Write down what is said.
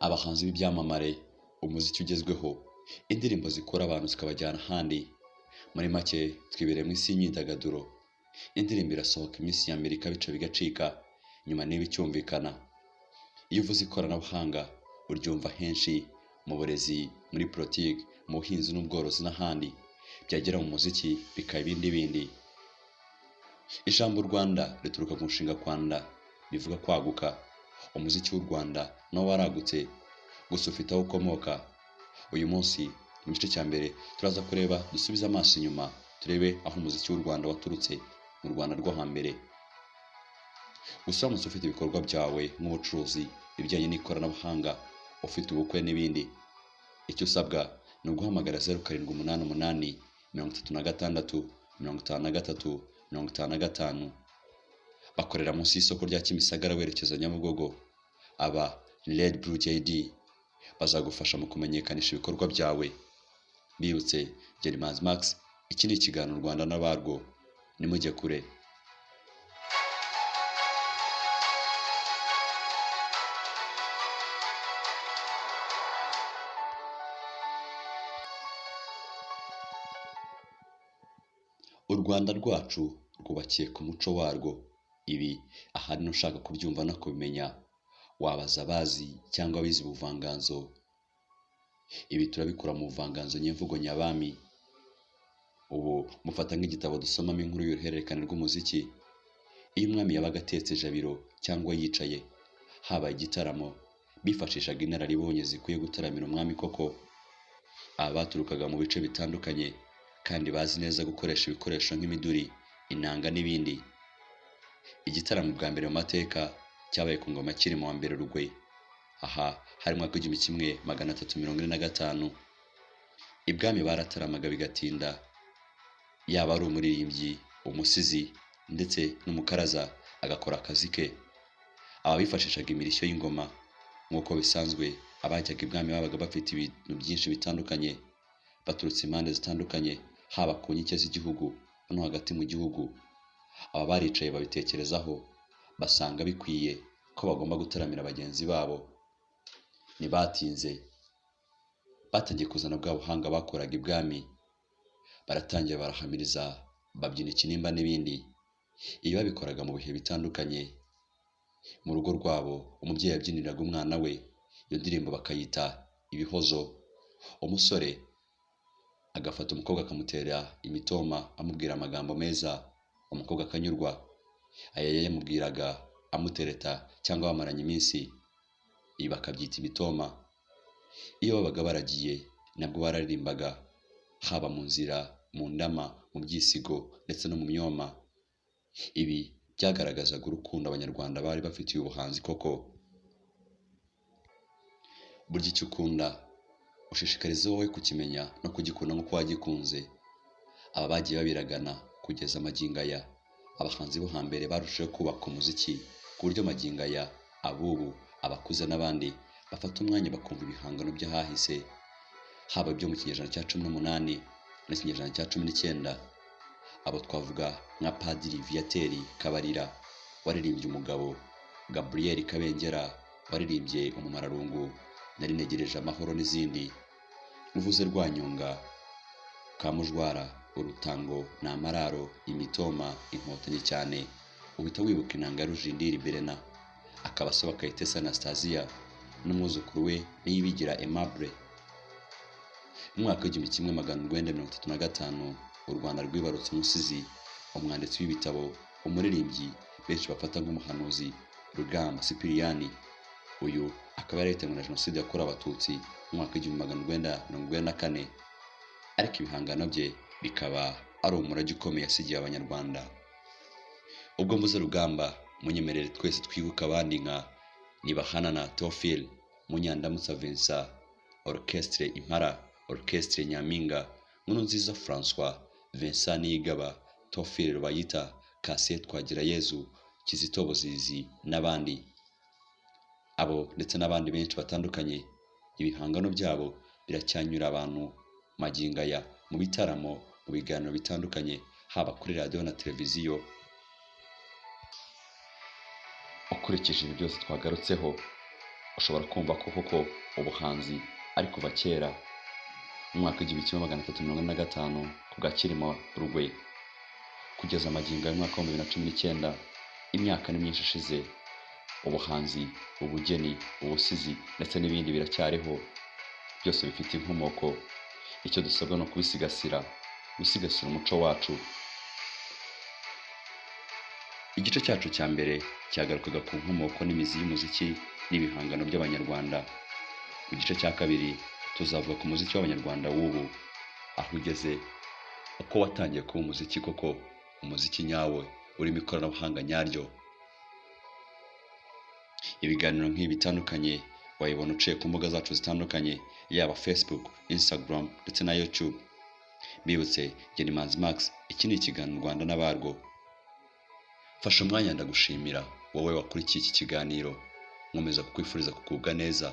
Abahanzi b'ibyamamare, umuziki ugezweho, indirimbo zikura abantu zikabajyana ahandi. Muri make twibereye mu isi y'imyidagaduro. Indirimbo irasohoka iminsi ya mbere ikabica bigacika, nyuma niba icyumvikana. Iyo uvuze ikoranabuhanga uryumva henshi mu burezi, muri politiki, mu buhinzi n'ubworozi n'ahandi. Byagera mu muziki bikaba ibindi bindi. Ijambo Rwanda rituruka ku nshinga kwanda, bivuga kwaguka. Umuziki w'u Rwanda nawo waragutse, gusa ufite aho ukomoka. Uyu munsi mu gice cya mbere turaza kureba, dusubize amaso inyuma, turebe aho umuziki w'u Rwanda waturutse mu Rwanda rwo hambere. Gusa uramutse ufite ibikorwa byawe nk'ubucuruzi, ibijyanye n'ikoranabuhanga, ufite ubukwe n'ibindi, icyo usabwa ni uguhamagara 0788 36 53 55. Bakorera munsi y'isoko rya Kimisagara werekeza Nyabugogo. Aba ni Red Blue JD, bazagufasha mu kumenyekanisha ibikorwa byawe. Bibutse Jerimanzi Max, iki ni ikiganiro Rwanda n'abarwo, nimujye kure. U Rwanda rwacu rwubakiye ku muco warwo. Ibi ahanini ushaka kubyumva no kubimenya wabaza abazi cyangwa abize ubuvanganzo. Ibi turabikura mu buvanganzo nyemvugo nyabami. Ubu mufata nk'igitabo dusomamo inkuru y'uruhererekane rw'umuziki. Iyo umwami yabaga atetse jabiro cyangwa yicaye, habaye igitaramo, bifashishaga inararibonye zikwiye gutaramira umwami koko. Aba baturukaga mu bice bitandukanye kandi bazi neza gukoresha ibikoresho nk'imiduri, inanga n'ibindi. Igitaramo bwa mbere mu mateka cyabaye ku ngoma ya Cyilima wa mbere Rugwe. Aha hari mu mwaka w'1345. Ibwami barataramaga bigatinda, yaba ari umuririmbyi, umusizi ndetse n'umukaraza agakora akazi ke. Aba bifashishaga imirishyo y'ingoma. Nk'uko bisanzwe, abajyaga ibwami babaga bafite ibintu byinshi bitandukanye, baturutse impande zitandukanye, haba ku nkike z'igihugu no hagati mu gihugu. Aba baricaye babitekerezaho, basanga bikwiye ko bagomba gutaramira bagenzi babo. Ntibatinze, batangiye kuzana bwa buhanga bakoraga ibwami, baratangira barahamiriza, babyina ikinimba n'ibindi. Ibi babikoraga mu bihe bitandukanye. Mu rugo rwabo umubyeyi yabyiniraga umwana we, iyo ndirimbo bakayita ibihozo. Umusore agafata umukobwa akamutera imitoma, amubwira amagambo meza, umukobwa akanyurwa. Aya yayamubwiraga amutereta cyangwa bamaranye iminsi, ibi bakabyita imitoma. Iyo babaga baragiye nabwo bararirimbaga, haba mu nzira, mu ndama, mu byisigo ndetse no mu myoma. Ibi byagaragazaga urukundo Abanyarwanda bari bafitiye ubuhanzi koko. Burya icyo ukunda ushishikariza wowe kukimenya no kugikunda nk'uko wagikunze. Aba bagiye babiragana kugeza magingo aya. Abahanzi bo hambere barushijeho kubaka umuziki ku buryo magingo aya abubu, abakuze n'abandi bafata umwanya bakumva ibihangano by'ahahise, haba ibyo mu kinyejana cya 18 n'ikinyejana cya 19. Abo twavuga nka Padiri Viateur Kabarira waririmbye Umugabo, Gabriel Kabengera waririmbye Umumararungu, Nari ntegereje amahoro n'izindi. Uvuze Rwanyonga, Kamujwara, Urutango, ni Amararo, Imitoma, Inkotanyi cyane, uhita wibuka inanga ya Rujindiri Berena, akaba asaba Kayitesi Anastasia n'umwuzukuru we Niyibigira Aimable. Mu mwaka w'1935 u Rwanda rwibarutse umusizi, umwanditsi w'ibitabo, umuririmbyi benshi bafata nk'umuhanuzi, Rugamba Sipiriyani. Uyu akaba yarahitanywe na Jenoside yakorewe Abatutsi mu mwaka w'1994, ariko ibihangano bye bikaba ari umurage ukomeye yasigiye Abanyarwanda. Ubwo mvuze Rugamba, munyemerere twese twibuke abandi nka Nibahanana Theophile, Munyandamutsa Vincent, Orchestre Impara, Orchestre Nyampinga, Nkurunziza François, Vincent Niyigaba, Theophile Rubayita, Cassien Twagirayezu, Kizito Buzizi n'abandi. Abo ndetse n'abandi benshi batandukanye, ibihangano byabo biracyanyura abantu magingo aya mu bitaramo, mu biganiro bitandukanye, haba kuri radiyo na televiziyo. Ukurikije ibi byose twagarutseho, Ushobora kumva ko koko ubuhanzi ari kuva kera, mu mwaka w'1345 ku bwa Cyilima Rugwe, kugeza magingo y'umwaka wa 2019, imyaka ni myinshi ishize. Ubuhanzi, ubugeni, ubusizi ndetse n'ibindi biracyariho, byose bifite inkomoko. Icyo dusabwa ni ukubisigasira, gusigasira umuco wacu. Igice cyacu cya mbere cyagarukaga ku nkomoko n'imizi y'umuziki n'ibihangano by'Abanyarwanda. Mu gice cya kabiri tuzavuga ku muziki w'Abanyarwanda w'ubu, aho ugeze, uko watangiye kuba umuziki koko, umuziki nyawo urimo ikoranabuhanga nyaryo. Ibiganiro nk'ibi bitandukanye wayibona uciye ku mbuga zacu zitandukanye, yaba Facebook, Instagram ndetse na YouTube. Mbibutse, njye ni Manzi Max, iki ni ikiganiro Rwanda n'abarwo. Fasha umwanya ndagushimira wowe wakurikiye iki kiganiro, nkomeza kukwifuriza kugubwa neza.